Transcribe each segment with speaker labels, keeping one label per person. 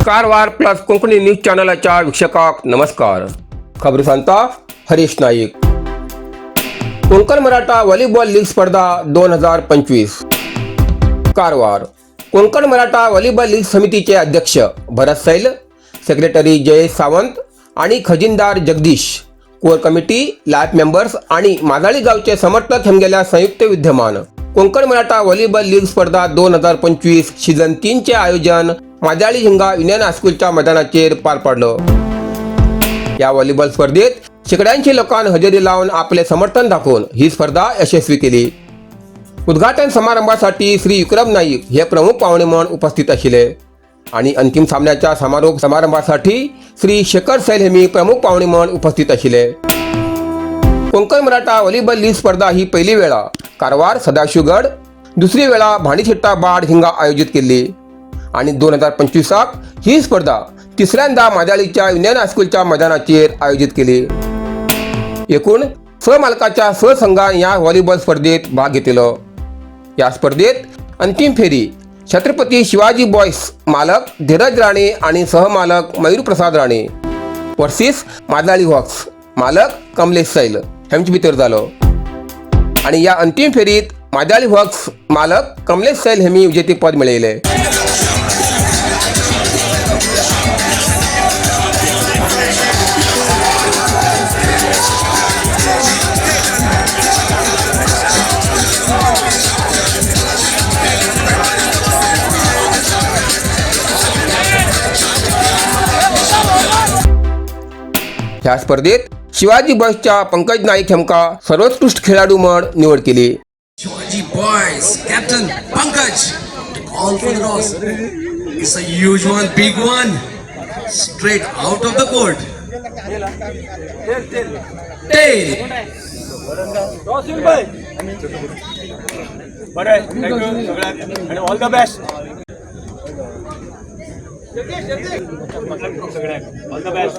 Speaker 1: Karwar plus Konkani news चॅनलाच्या वीक्षकाक नमस्कार. खबर सांगता हरीश नाईक. कोंकण मराठा व्हॉलीबॉल लीग स्पर्धा 2025. कारवार कोंकण मराठा व्हॉलीबॉल लीग समितीचे अध्यक्ष भरत सैल, सेक्रेटरी जयेश सावंत आणि खजिनदार जगदीश, कोर कमिटी, लाईफ मेंबर्स आणि माजाळी गावचे समर्थक हेमगेल्या संयुक्त विद्यमान कोंकण मराठा व्हॉलीबॉल लीग स्पर्धा 2025 सीझन 3चे आयोजन माजाळी हिंगा युनियन हायस्कूलच्या मैदानाचेर पार पडलं. या व्हॉलीबॉल स्पर्धेत शेकड्यांशी लोकांनी हजेरी लावून आपले समर्थन दाखवून ही स्पर्धा यशस्वी केली. उद्घाटन समारंभासाठी श्री विक्रम नाईक हे प्रमुख पाहुणे म्हणून उपस्थित आशिल्ले आणि अंतिम सामन्याच्या समारोप समारंभासाठी श्री शेखर सैल हेमी प्रमुख पाहुणे म्हणून उपस्थित आशिल्ले. कोंकण मराठा व्हॉलीबॉल लीग स्पर्धा ही पहिली वेळा कारवार सदाशिवगड, दुसरी वेळा भांडीशिट्टा बाड हिंगा आयोजित केली आणि 2025साक ही स्पर्धा तिसऱ्यांदा माजाळीच्या युनियन हायस्कूलच्या मैदानाचेर आयोजित केली. एकूण स मालकाच्या स संघान या व्हॉलीबॉल स्पर्धेत भाग घेतलो. या स्पर्धेत अंतिम फेरी छत्रपती शिवाजी बॉयस मालक धीरज राणे आणि सहमालक मयूर प्रसाद राणे वर्सीस माजाळी हॉक्स मालक कमलेश सैल हेमचे भितर जालो आणि या अंतिम फेरीत माजाळी हॉक्स मालक कमलेश सैल हेमी विजेतेपद मिळवले. ह्या स्पर्धेत शिवाजी बॉयसच्या पंकज नाईक हेमका सर्वोत्कृष्ट खेळाडू म्हणून निवड केली.
Speaker 2: Shivaji Boys, Captain Pankaj, to call for the toss. It's a huge one, big one, straight out of the court. Tail.
Speaker 3: बरं आहे, thank you सगळ्यात आणि ऑल the best सगळ्यात, all the best.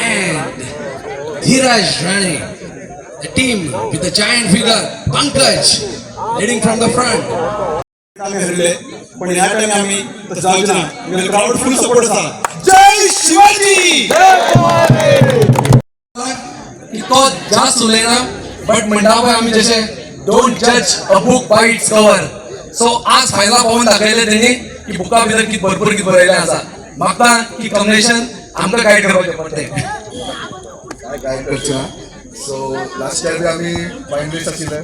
Speaker 2: And Dheeraj Rane, the team with the giant figure, Pankaj, leading from the front.
Speaker 4: आमी हरले, पण ह्या time आमी तशें जावचे ना. क्रावड फुल सपोर्ट आसा. जय शिवाजी!
Speaker 2: की तो जास्त उलयना, बट म्हणटा पळय आमी जशे, don't judge a book by its cover. So आज फायनला पावून दाखयलें तेणी की बुका भितर कित भरपूर कित बरयलें आसा. मागता की कमलेशन आमकां गायड करपाचें पडटें.
Speaker 5: काय गायड करचे ना. सो लास्ट इयर बी आमी फायनलिस्ट आशिल्ले.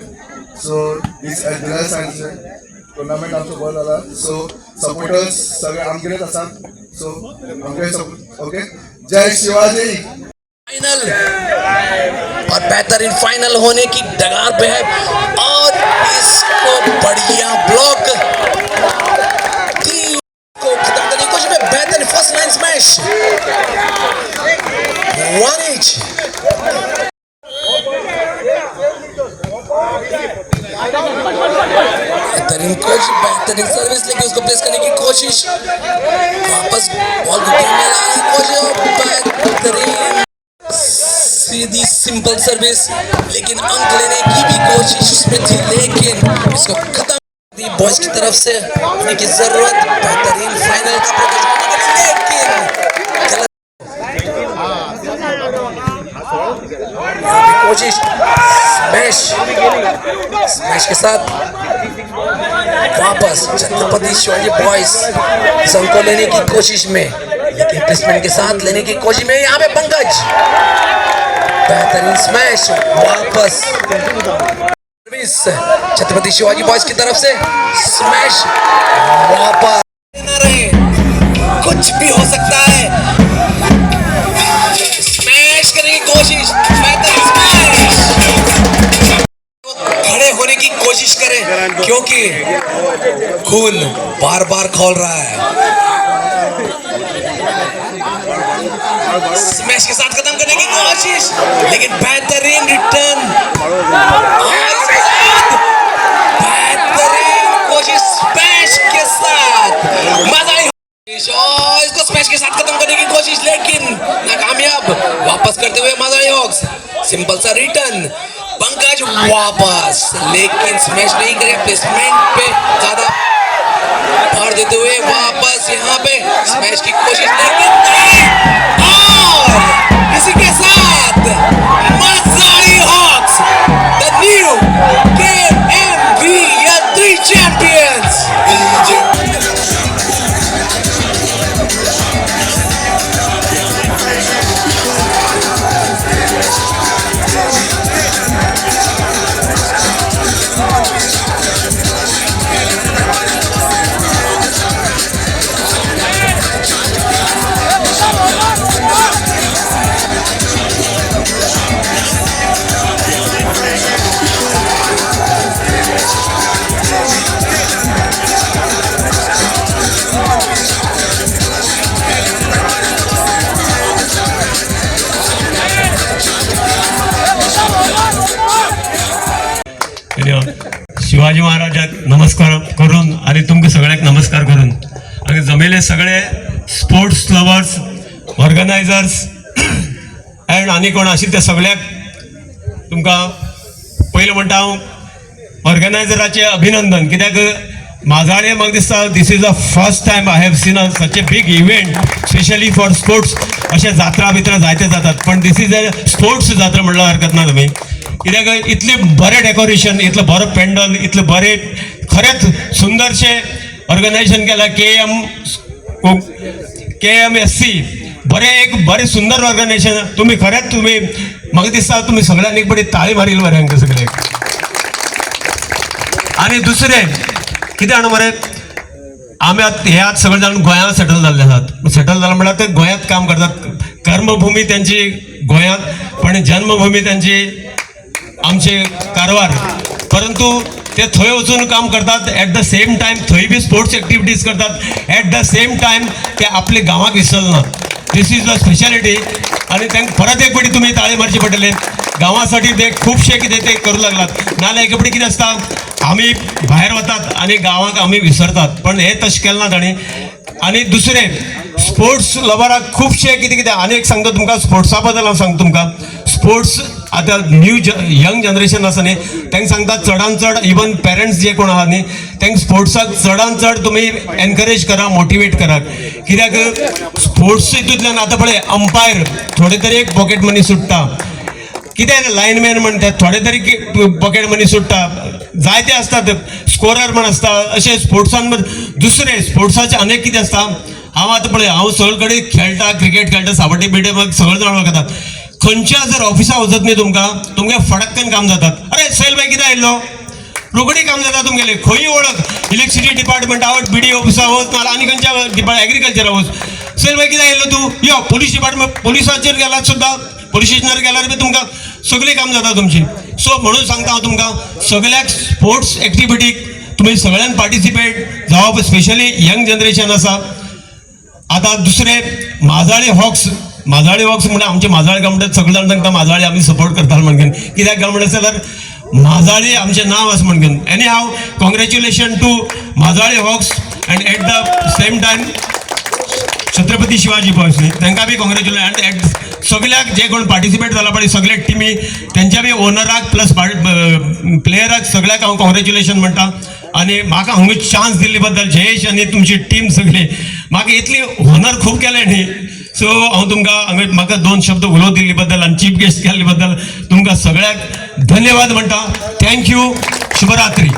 Speaker 5: सो दीस धीरज सांगचे टुर्नामेंट आमचो बरो जाला. सो सपोर्टर्स सगळे आमगेलेच आसात. सो आमगे ओके, जय शिवाजी!
Speaker 2: फाइनल और बेहतरीन फाइनल होने की डगार पे है और इसको बढ़िया ब्लॉक, टीम को खत्म करने की कोशिश में, बेहतरीन फर्स्ट लाइन स्मैश, 1 each. बेहतरीन कोशिश, बेहतरीन सर्विस, लेकिन उसको प्लेस करने की कोशिश, वापस बॉल को गेम में लाने की कोशिश और बेहतरीन सीधी सिंपल सर्विस, लेकिन अंक लेने की भी कोशिश उसमें थी, लेकिन इसको खत्म दी बॉयज की तरफ से होने की जरूरत. बेहतरीन फाइनल का प्रदर्शन करने के लिए, लेकिन गलत यहाँ भी कोशिश, स्मैश, स्मैश के साथ वापस छत्रपति शिवाजी बॉयज इस अंक को लेने की कोशिश में, लेकिन प्लेसमेंट के साथ लेने की कोशिश में यहाँ पे पंकज, बेहतरीन स्मैश, वापस सर्विस छत्रपति शिवाजी बॉयज की तरफ से, स्मैश वापस न रहे, कुछ भी हो सकता है. स्मैश करने की कोशिश, बेहतरीन स्मैश. खड़े होने की कोशिश करें क्योंकि खून बार बार खौल रहा है. स्मैश के साथ खत्म करने की कोशिश, लेकिन बेहतरीन रिटर्न और इसके साथ बेहतरीन कोशिश, स्मैश के साथ मजा आई और इसको स्मैश के साथ खत्म करने की कोशिश, लेकिन नाकामयाब. वापस करते हुए माजाळी हॉक्स, सिंपल सा रिटर्न, पंकज वापस, लेकिन स्मैश नहीं करे, प्लेसमेंट पे ज्यादा. भार देते हुए वापस यहाँ पे स्मैश की कोशिश, लेकिन नहीं। और इसी के साथ Majali Hawks, the new KMVL 3 champions.
Speaker 6: Shivaji महाराजाक नमस्कार करून आणि तुमकां सगळ्यांक नमस्कार करून हांगा जमिल्ले सगळे स्पोर्ट्स लवर्स, ऑर्गनायझर्स अँड आनी कोण आशिल्ले त्या सगळ्याक तुमकां पयलें म्हणटा हांव ऑर्गनायझराचें अभिनंदन, कित्याक माजाळे म्हाका दिसता this is the first time I have seen a such a big event, specially for sports. अशे जात्रा बित्रा जायते जातात, पण this is a sports जात्रा म्हणल्यार हरकत ना तुमी, कित्याक इतलें बरें डेकोरेशन, इतलें बरो पेंडल, इतलें बरें खरेंच सुंदरशें ऑर्गनायझेशन केलां. KMSC बरें एक बरें सुंदर ऑर्गनायझेशन. तुमी खरेंच तुमी म्हाका दिसता तुमी सगळ्यांनी एक बरी ताळी मारिल्ली बरें हांकां सगळ्यांक. आनी दुसरें कितें जाणा मरे, आमी आतां हे आतां सगळे जाण गोंयांत सेटल जाल्ले आसात. सेटल जाले म्हणल्यार ते गोंयांत काम करतात. कर्मभुमी त्यांची गोंयांत, पण जन्मभुमी त्यांची आमचे कारवार, परंतु ते थंय वचून काम करतात. एट the same time थंय बी स्पोर्ट्स एक्टिविटीज करतात. एट the same time ते आपले गांवाक विसरना. This is the speciality. आनी तांकां परत एक फावटी तुमी ताळी मारची पडटले. गांवासाठी ते खुबशे कितें ते करूं लागलात. नाजाल्यार एक फावटी कितें आसता, आमी भायर वतात आनी गांवाक आमी विसरतात, पण हे तशें केलें ना तांणी. आनी दुसरें स्पोर्ट्स लवराक खुबशे कितें कितें. आनी एक सांगता तुमकां स्पोर्ट्सा बद्दल हांव सांगता तुमकां. स्पोर्ट्स आतां न्यू यंग जनरेशन आसा न्ही, तांकां सांगता चडान चड इवन पेरंट्स जे कोण आहा न्ही, तांकां स्पोर्ट्साक चडान चड तुमी एनकरेज करा, मोटिवेट करात, कित्याक स्पोर्ट्स हितूंतल्यान आतां पळय अंपायर थोडे तरी एक पॉकेट मनी सुट्टा, कितें लायनमॅन म्हणटात थोडे तरी पॉकेट मनी सुट्टा, जायते आसतात, स्कोरर म्हण आसता. अशें स्पोर्ट्सान दुसरें स्पोर्ट्साचें अनेक कितें आसता. हांव आतां पळय हांव सगळे कडेन खेळटा, क्रिकेट खेळटा, सावड्डे बिड्डे, म्हाका सगळे जाण वळखतात. खंयच्या जर ऑफिसा वचत न्ही, तुमकां तुमगे फडक्कन काम जातात. अरे सैल भाई, कितें आयिल्लो, रोखडी काम जाता तुमगेलें. खंय वळख, इलेक्ट्रिसिटी डिपार्टमेंटा वच, बीडी ऑफिसा वच, नाल्यार आनी खंयच्या डिपार्ट एग्रीकल्चरा वच, सैल भाई कितें आयिल्लो तूं यो. पोलीस डिपार्टमेंट, पोलिसाचेर गेल्यार सुद्दां, पोलीस स्टेशनार गेल्यार बी तुमकां सगळीं काम जाता तुमची. सो म्हणून सांगता हांव तुमकां सगळ्याक स्पोर्ट्स एक्टिविटीक तुमी सगळ्यान पार्टिसिपेट जावप, स्पेशली यंग जनरेशन आसा आतां. दुसरें माजाळे हॉक्स. माजाळे हॉक्स म्हणल्यार आमचे माजाळे गांव, सगळे जाण सांगता माजाळे आमी सपोर्ट करता म्हणून. कित्याक काय म्हणत जाल्यार माजाळे आमचें नांव आसा म्हणून. Anyhow, congratulation to Majale Hawks and at the same time Chhatrapati Shivaji boys न्ही, तांकां बी कॉंग्रेच्युलेशन. आनी एट सगळ्याक जे कोण पार्टिसिपेट जाला पळय सगळे टिमी, तेंच्या बी ओनराक प्लस प्लेयराक सगळ्याक हांव कॉंग्रेच्युलेशन म्हणटा. आनी म्हाका हांगा चान्स दिल्ले बद्दल जयेश आनी तुमची टीम सगळी म्हाका इतली होनर खूब केलें न्ही. सो हांव तुमकां हांगा म्हाका दोन शब्द उलोव दिल्ले बद्दल आनी चीफ गेस्ट केल्ले बद्दल तुमकां सगळ्याक धन्यवाद म्हणटा. Thank you, शुभरात्री.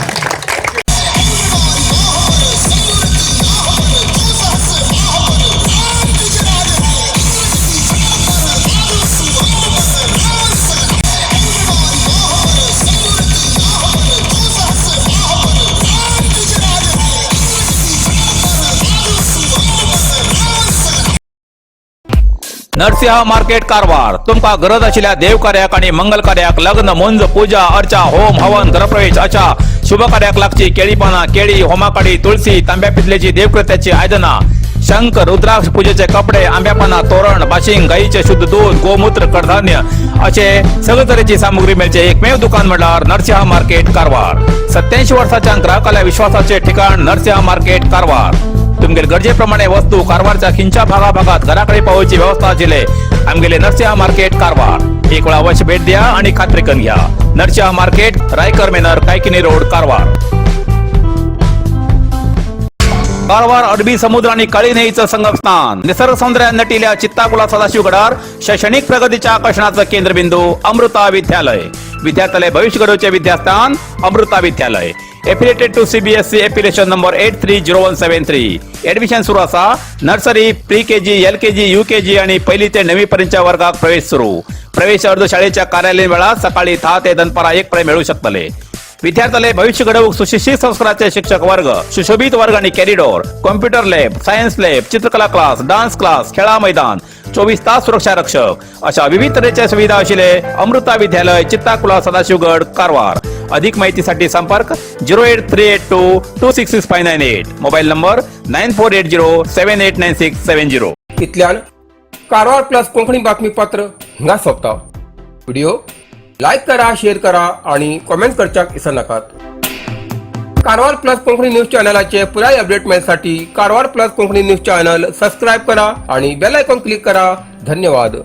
Speaker 7: नरसिंह मार्केट कारवार. तुमकां गरज आशिल्ल्या देवकार्याक आणि मंगल कार्याक, लग्न, मुंज, पूजा अर्चा, होम हवन, गृहप्रवेश अशा शुभ कार्याक लागची केळी पानां, केळी, होमाकाडी, तुळसी, तांब्या पितलेची देवकृत्याची आयदनां, शंख, रुद्राक्ष, पूजेचे कपडे, आंब्या पानां, तोरण, बाशिंग, गाईचे शुद्ध दूध, गोमूत्र, कडधान्य असे सगळे तरेची सामुग्री मेळचे एकमेव दुकान म्हणल्यार नरसिंह मार्केट कारवार. 87 वर्साच्या ग्राहकाल्या विश्वासाचे ठिकाण नरसिंह मार्केट कारवार. तुमगेले गरजेप्रमाणे वस्तू कारवारच्या खिंच्या भागा भागात घराकडे पावोवची व्यवस्था आशिल्ले आमगेले नरसिंह मार्केट कारवार. एक वेळा अवश्य भेट द्या आणि खात्री करून घ्या. नरसिंह मार्केट, रायकर मेनर, कायकिनी रोड, कारवार. कारवार अरबी समुद्र आणि काळी न्हंयेचं संगमस्थान, निसर्ग सौंदर्यान नटिल्या चित्ताकुला सदाशिवगडार शैक्षणिक प्रगतीच्या आकर्षणाचं केंद्रबिंदू अमृता विद्यालय. विद्यार्थ्यालय भविष्य घडवचे विद्यास्थान अमृता विद्यालय. Affiliated to CBSE, affiliation number 830173. Admission सुरू असा. Nursery, pre KG, LKG, UKG आणि पहिली ते नववी पर्यंतच्या वर्गात प्रवेश सुरू. प्रवेश अर्ज शाळेच्या कार्यालयीन वेळात सकाळी 10 ते दनपारा 1 पर्यंत मिळू शकतले. विद्यार्थ्याला भविष्य घडवूक सुशिक्षित संस्काराचे शिक्षक वर्ग, सुशोभित वर्ग आणि corridor, computer lab, science lab, चित्रकला क्लास, डान्स क्लास, खेळा मैदान, 24 तास सुरक्षा रक्षक अशा विविध तऱ्हेच्या सुविधा असलेले अमृता विद्यालय, चित्ताकुला, सदाशिवगड, कारवार. अधिक माहितीसाठी संपर्क 08382266598, mobile number 9480789670.
Speaker 1: इतल्यान कारवार प्लस कोंकणी बातमीपत्र हिंगा सोंपता. व्हिडिओ लायक करा, शेअर करा आणि कॉमेंट करच्याक विसरनाकात. कारवार प्लस कोंकणी न्यूज चॅनलाचे पुराय अपडेट मेळसाठी Karwar plus Konkani news channel subscribe करा आणि बेल आयकॉन क्लिक करा. धन्यवाद.